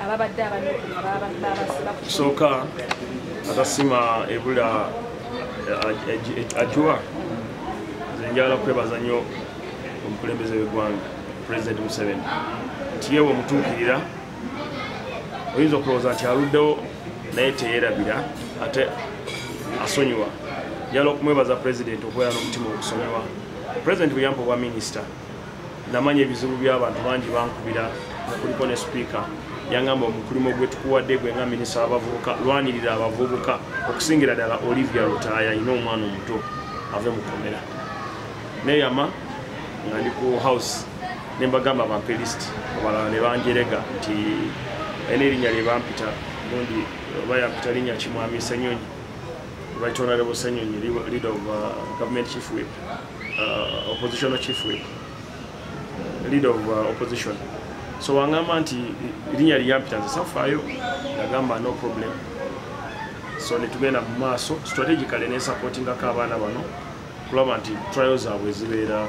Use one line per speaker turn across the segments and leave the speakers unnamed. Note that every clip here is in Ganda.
Ababadde abanuku babasiba.
Kusooka atasima ebula ajua. Nze njagala kwebaza nnyo omukulembeze w'eggwanga President Museveni nti yewe omutuukirira oyinza okulowooza nti aluddewo naye teyerabira ate asonyiwa. Njagala okumwebaza President okubeera n'omutima ogusonyiwa. President bwe yampa obwa minisita namanya ebizibu by'abantu bangi bankubira nga kuliko ne sipiika yangamba omukulimo gwe tukuwadde gwe nga minisita w'abavubuka lwanirira abavubuka okusingira ddala Olivia Lutaaya alina omwana omuto ave mu kkomera. Neeyama nga ndi ku house ne mbagamba bampe list abalala ne banjerega nti alina erinnya lye bampita gundi oba yampita linnya ki Mwami Ssenyonyi, Right Honorable Ssenyonyi, leader of government chief whip, oppositional chief whip, leader of opposition. So wangamba nti erinnya lyampita nze safaayo, nagamba no problem. So ne tugenda mu maaso strategically ne supportingako abaana bano kulaba nti trial zaabwe zibeera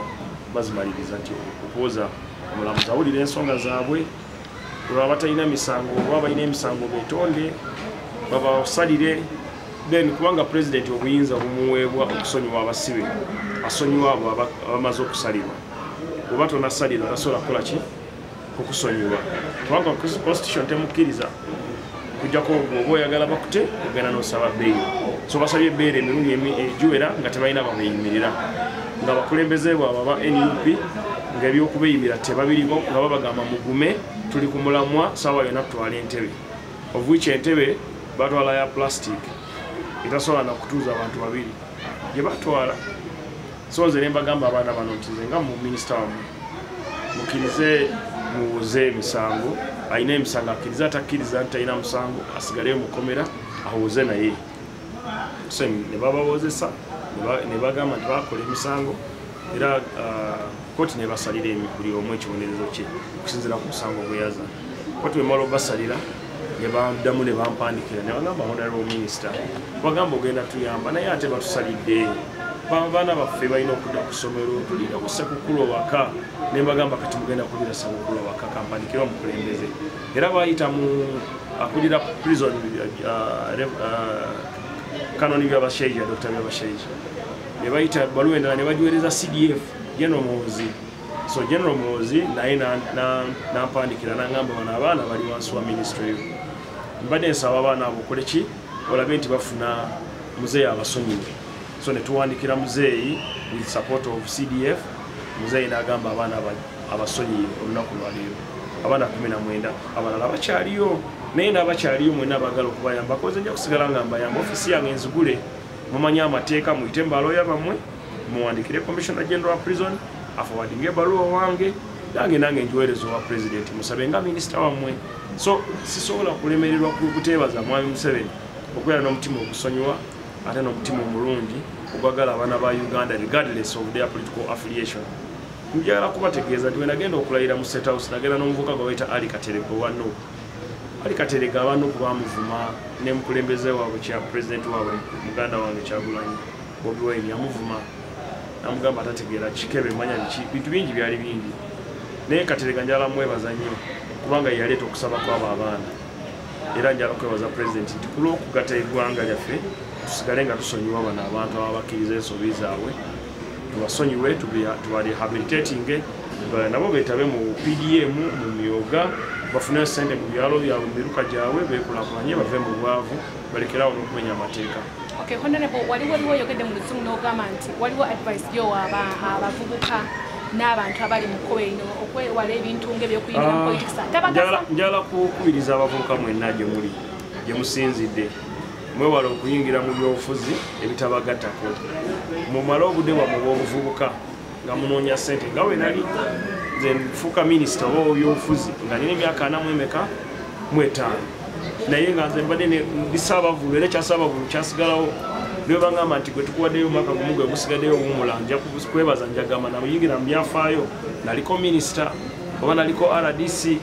bazimaliriza nti okuwoza omulamuzi awulira ensonga zaabwe olwa batalina misango oba balina emisango beetonde babasalire. Then kubanga president obuyinza bumuweebwa okusonyiwa abasibe, asonyiwa abo abamaze okusalirwa. Bw'oba tonasalirwa tasobola kukola ki okusonyiwa, kubanga constitution temukkiriza kujjako bw'oba oyagala bakute ogenda n'osaba bbeeyi. So basabye ebbeere emirundi egiwera nga tebalina babeeyimirira, nga abakulembeze bwabwe aba NUP nga ebyokubeeyimira tebabiriko, nga babagamba mugume tuli ku mulamwa saawa yonna tutwala entebe, of which entebe batwala ya plastic etasobola na kutuuza abantu babiri gye batwala. So nze ne mbagamba abaana bano nti nze nga mu minisita wammwe mukkirize muwuze emisango, alina emisango akkirize, atakkiriza nti talina musango asigaleyo mu kkomera awuze naye. So ne babawozesa ne bagamba nti bakola emisango era kooti ne basalira buli omu ekibonerezo kye okusinziira ku musango gwe yaza. Kooti bwe mala obasalira ne baddamu ne bampandikira ne bagamba honorable minister bagamba ogenda tuyamba naye ate batusalidde abaana baffe balina okudda ku ssomero tulina ku Ssekukulu waka. Ne mbagamba kati mugenda kulira Ssekukulu waka kampandikira omukulembeze. Era bayita mu akulira prison Kanoni Byabashaija, Dr. Byabashaija, ne bayita ebbaluwa endala ne bagiweereza CDF General Muhoozi. So General Muhoozi naye nampandikira n'angamba bano abaana bali wansi wa ministry yo. Mbadde nsaba abaana abo okole ki olabe nti bafuna muzeeyi abasonyiwe. So ne tuwandikira muzeeyi with support of CDF, muzeeyi n'agamba abaana abasonyiwe olunaku lwaleero abaana 19 abalala bakyaliyo naye n'abakyaliyo mwenna abaagala okubayambako nze nja kusigala nga mbayamba. Ofiisi yange nzigule, mumanye amateeka, muyite mu balooya bammwe muwandikire Commissioner General wa Prison aforwardinge ebbaluwa wange nange njiweereza owa President musabe nga minisita wammwe. So sisobola kulemererwa kuteebaza Mwami Museveni okubeera n'omutima ogusonyiwa ate n'omutima omulungi ogwagala abaana ba Uganda regardless of their political affiliation. Njagala kubategeeza nti bwe nagenda okulayira mu State House nagenda n'omuvubuka gwe bayita Ali Katerega owa NUP. Ali Katerega aba NUP bamuvuma ne mukulembeze waabwe kya President waabwe muganda wange Kyagulanyi Bobi Wine yamuvuma namugamba atategeera kikebe manya biki bintu bingi byali bingi. Naye Katerega njagala mwebaza nnyo kubanga ye yaleeta okusaba kw'abo abaana. Era njagala kwebaza President nti ku lw'okugatta eggwanga lyaffe tusigale nga tusonyiwa bano abantu ababakkiriza ensobi zaabwe, tubasonyiwe tubarehabilitatinge nabo beetabe mu PDM mu myoga bafune ssente mu byalo byabwe mu miruka gyabwe beekulaakulanye bave mu bwavu balekerawo n'okumenya amateeka.
Okay, Honorable, waliwo oyogedde mu Luzungu n'ogamba nti waliwo advice gy'owa abavubuka n'abantu abali mu kkowe eno okwewala ebintu ng'ebyokuyingira mu politics. Tabagasa.
Njagala kukubiriza abavubuka mwenna gye muli gye musinzidde mwewale okuyingira mu byobufuzi ebitabagattako. Mumale obudde bwammwe obw'obuvubuka nga munoonya ssente nga bwe nali nze nfuuka minisita oba ow'ebyobufuzi nga nina emyaka 45 naye nga nze mbadde ndi Ssaabavulu era ekya Ssaabavulu kyasigalawo. Ne bangamba nti gwe tukuwaddeyo omwaka gumu gwe gusigaddeyo owummula, nja kwebaza njagamba namuyingira mu byafaayo naliko minisita oba naliko RDC.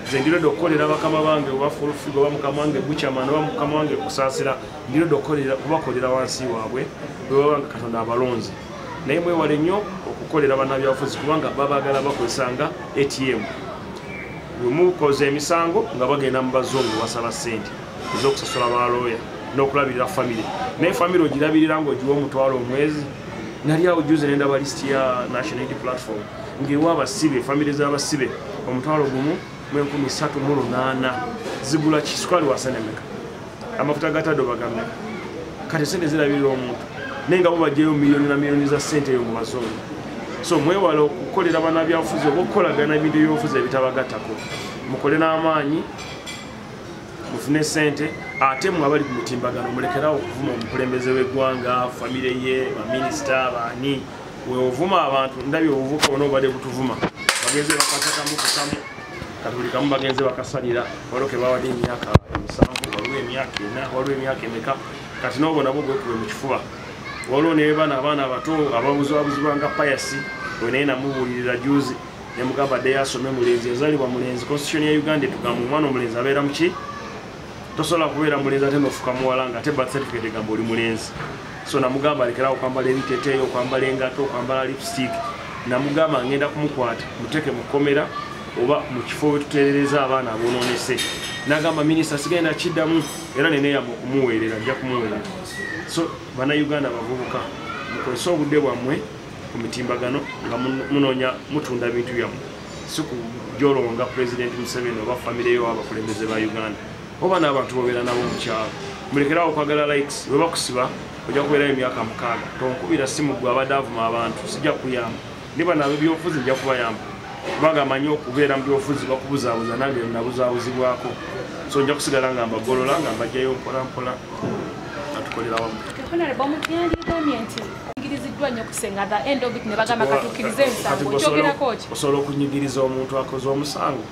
Nze ndi ready okukolera bakama bange oba full figure oba mukama wange Buchaman oba mukama wange Kusaasira, ndi ready kubakolera wansi waabwe bwe baba nga Katonda abalonze. Naye mwewale nnyo okukolera bannabyabufuzi kubanga babaagala bakozesanga ATM. Bwe mukoze emisango nga bagenda mu bazungu, basaba ssente ez'okusasula balooya n'okulabirira famire, naye famire ogirabirira ng'ogiwa 10,000 omwezi. Nali awo juzi nendaba lisiti ya National Unity Platform ng'ewa abasibe, famire z'abasibe, 1,308. Zigula ki? Sukali wasenemeka, amafuta gatadde obagameka. Kati sente zirabirira omuntu, naye nga bo bajjayo miliyoni na miliyoni za ssente eyo mu bazungu. So mwewale okukolera bannabyabufuzi oba okukolagana ebintu ebyobufuzi ebitabagattako. Mukole n'amaanyi mufune sente. Ate mwe abali ku mutimbagano, mulekerawo okuvuma omukulembeze w'eggwanga, famire ye, baminisita, baani. Weovuma abantu, ndabye obuvuka bona obadde butuvuma, bagenze bakwata kamu ku kamu, kati buli kamu bagenze bakasalira. Waliwo ke bawadde emyaka 7, waliwo emyaka 4, waliwo emyaka emeka. Kati n'obwo nabwo bwekube mu kifuba. Waliwo ne bana abaana abato ababuzibwabuzibwa nga Payasi we, naye namubuulirira juzi nemugamba ddeyo asome. Mulenzi yazaalibwa mulenzi. Constitution ya Uganda etugamba omwana omulenzi abeera muki? Tosobola kubeera mulenzi ate nofuka muwala nga ate birth certificate egamba oli mulenzi. So namugamba alekerawo okwambala ebiteteeyo, okwambala engato, okwambala lipstick. Namugamba ngenda kumukwata muteeke mu kkomera oba mu kifo wetuterereza abaana abonoonese. Nagamba, "Minisita, sigenda kiddamu," era neneyama okumuweerera, nja kumuweerera. So Bannayuganda abavubuka, mukozese obudde bwammwe ku mitimbagano nga munoonya mutunda bintu byammwe, si kujolonga Pulezidenti Museveni oba famire yo, abakulembeze ba Uganda oba n'abantu bobeera nabo mu kyalo. Mulekerawo okwagala likes. Bwe bakusiba ojja kubeerayo emyaka 6. Tonkubira simu gwe abadde avuma abantu, sijja kuyamba. Ne bano ab'ebyobufuzi nja kubayamba, kubanga amanyi okubeera mu byobufuzi bakubuzaabuza, nange nabuzaabuzibwako. So nja kusigala nga mbagolola, nga mbajjayo mpola mpola, nga tukolera wamu.
Honorable, omuntu yandigambye nti nyigiriziddwa nnyo kusenga, the end of it ne bagamba katukkirize emisango. Okyogerako ki?
Osobola okunyigiriza omuntu akoze omusango?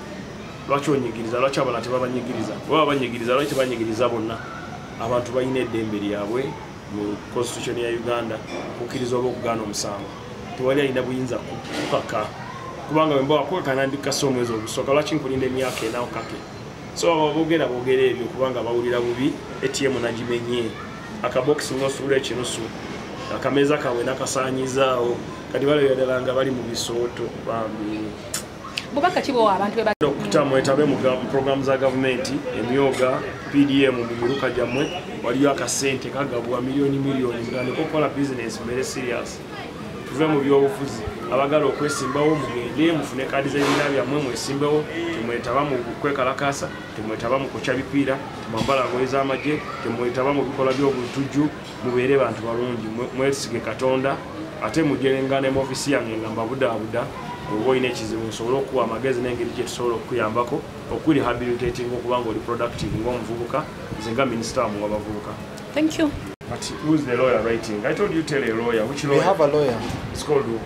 Lwaki onyigiriza? Lwaki abalala tebabanyigiriza? Oba babanyigiriza, lwaki tebanyigiriza bonna? Abantu balina eddembe lyabwe mu constitution ya Uganda okukkiriza oba okugaana omusango. Tewali alina buyinza kukaka, kubanga bwemba wakukaka nandikasa omwezi ogusooka. Lwaki nkulinda emyaka 4 okake? So abo boogera boogera ebyo kubanga bawulira bubi. ATM nagimenye, akabokisi nosuula ekinusu, akameeza kaabwe nakasaanyizaawo. Kati balabira ddala nga bali mu bisooto bambi.
Bubaka ki bwowa abantu be?
Okuta mwetabe mu programu za gavumenti, emyoga, PDM mu miruka gyammwe. Waliyo akasente kagabwa miliyoni miliyoni. Mutandike okukola bizinesi, mubeere serious, tuve mu byobufuzi. Abagala okwesimbawo mugende mufune kaadi z'ebibiina byammwe mwesimbewo. Temwetaba mu kwekalakaasa, temwetaba mu kukya bipiira, temwambala ngoye z'amagye, temwetaba mu bikolwa by'obutujju. Mubeere bantu balungi, mwesige Katonda, ate mujerenga ne mu ofisi yange nga mbabudaabuda. Oba olina ekizibu nsobole okuwa amagezi n'engeri gye tusobola okukuyambako okurehabilitating okuba nga oli productive ng'omuvubuka. Nze nga minisita wammwe w'abavubuka.
Thank you.
But who's the lawyer writing? I told you, tell a lawyer. Which
We
lawyer?
have a lawyer.
It's called who?